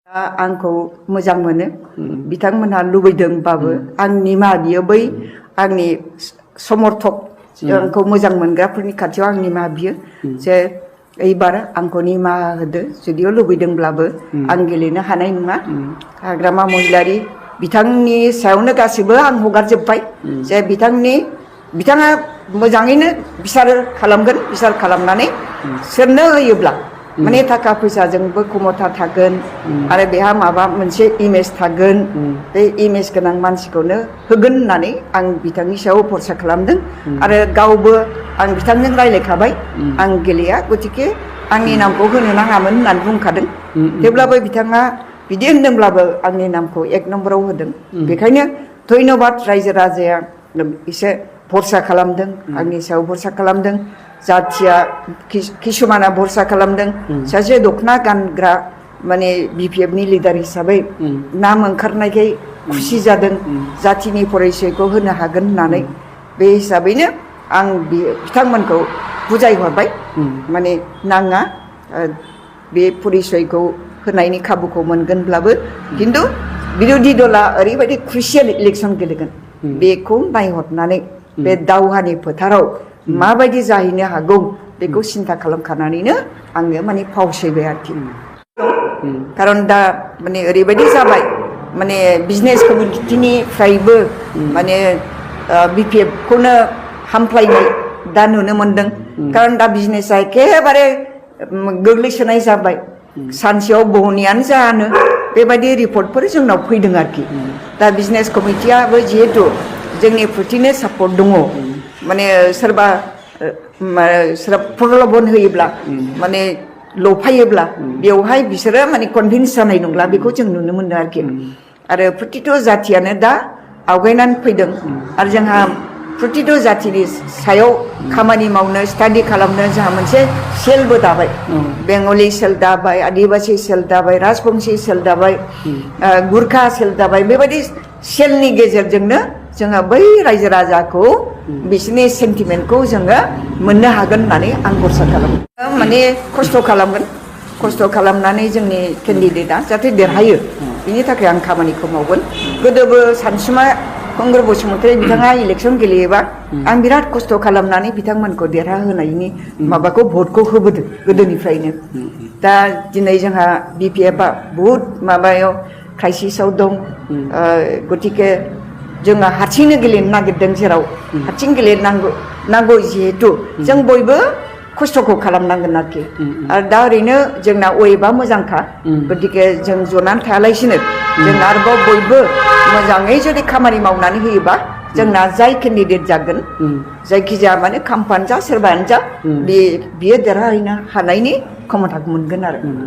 आंखौ मोजां मोनो बिथांमोनहा लुबैदोंबाबो आंनि मा बियो बै आंनि समर्थक आंखौ मोजां मोनग्राफोरनि खाथियाव आंनि मा बियो जे एबार आंखौ निमाहा होदो जुदियो लुबैदोंब्लाबो आं गेलेनो हानाय नङा हाग्रामा महिलारि बिथांनि सायावनो गासिबो आं हगारजोब्बाय जे बिथाङा मोजाङैनो बिसार खालामगोन बिसार खालामनानै सोरनो होयोब्ला माने थाखा फैसाजोंबो खमथा थागोन आरो बेहा माबा मोनसे इमेज थागोन बे इमेज गोनां मानसिखौनो होगोन होननानै आं बिथांनि सायाव भरसा खालामदों आरो गावबो आं बिथांजों रायलायखाबाय आं गेलेया गतिके आंनि नामखौ होनो नाङामोन होननानै बुंखादों थेवब्लाबो बिथाङा बिदि होनदोंब्लाबो आंनि नामखौ 1 नम्बराव होदों बेखायनो धन्यबाद रायजो राजाया एसे भरसा खालामदों आंनि सायाव भरसा खालामदों जाथिया किसुमाना भरसा खालामदों सासे दखना गानग्रा माने BPF नि लिडार हिसाबै नाम ओंखारनायखाय खुसि जादों जाथिनि परिचयखौ होनो हागोन होननानै बे हिसाबैनो आं बिथांमोनखौ बुजायहरबाय माने नाङा बे परिचयखौ होनायनि खाबुखौ मोनगोनब्लाबो खिन्थु बिरोधी दला ओरैबायदि क्रुसियेल इलेक्सन गेलेगोन बेखौ नायहरनानै बे दावहानि फोथाराव माबायदि जाहैनो हागौ बेखौ सिन्था खालामखानानैनो आङो माने फावसायबाय आरोखि खारन दा माने ओरैबायदि जाबाय माने बिजनेस कमिउनिटिनिफ्रायबो माने BPF खौनो हामफ्लायनाय दा नुनो मोनदों खारन दा बिजनेसा एखेबारे गोग्लैसोनाय जाबाय सानसेयाव बहनैयानो जानो बेबायदि रिपर्टफोर जोंनाव फैदों आरोखि दा बिजनेस कमिटियाबो जिहेतु जोंनि प्रटिनो सापर्ट दङ माने सोरबा प्रलबन होयोब्ला माने लफायोब्ला बेवहाय बिसोरो माने कनभिन्स जानाय नंला बेखौ जों नुनो मोनो आरोखि आरो प्रतिथ' जाथियानो दा आवगायनानै फैदों आरो जोंहा प्रतिथ' जाथिनि सायाव खामानि मावनो स्टाडि खालामनो जोंहा मोनसे सेलबो दाबाय बेंगलि सेल दाबाय आदिबासि सेल दाबाय राजबंसि सेल दाबाय गुरखा सेल दाबाय बेबायदि सेलनि गेजेरजोंनो जोङो बै रायजो राजाखौ बिसोरनि सेन्टिमेन्टखौ जोङो मोननो हागोन होननानै आं भरसा खालामो माने खस्थ' खालामगोन खस्थ' खालामनानै जोंनि केन्डिडेटआ जाहाथे देरहायो बिनि थाखाय आं खामानिखौ मावगोन गोदोबो सानसुमा कंग्रे बसुमतारी बिथाङा इलेक्सन गेलेयोबा आं बिराद खस्थ' खालामनानै बिथांमोनखौ देरहाहोनायनि माबाखौ भटखौ होबोदों गोदोनिफ्रायनो दा दिनै जोंहा BPF आ बहुद माबायाव क्राइसिसाव दं गतिके जोङो हारसिंनो गेलेनो नागिरदों जेराव हारसिं गेलेनांगौ जिहेतु जों बयबो खस्थ'खौ खालामनांगोन आरोखि आरो दा ओरैनो जोंना वेबआ मोजांखा गतिके जों जनानै थायालासिनो जों आरोबाव बयबो मोजाङै जुदि खामानि मावनानै होयोबा जोंना जाय केन्डिडेट जागोन जायखिजाया माने खाम्फानो जा सोरबायानो जा बियो देरहाहैनो हानायनि क्षमताखौ मोनगोन आरो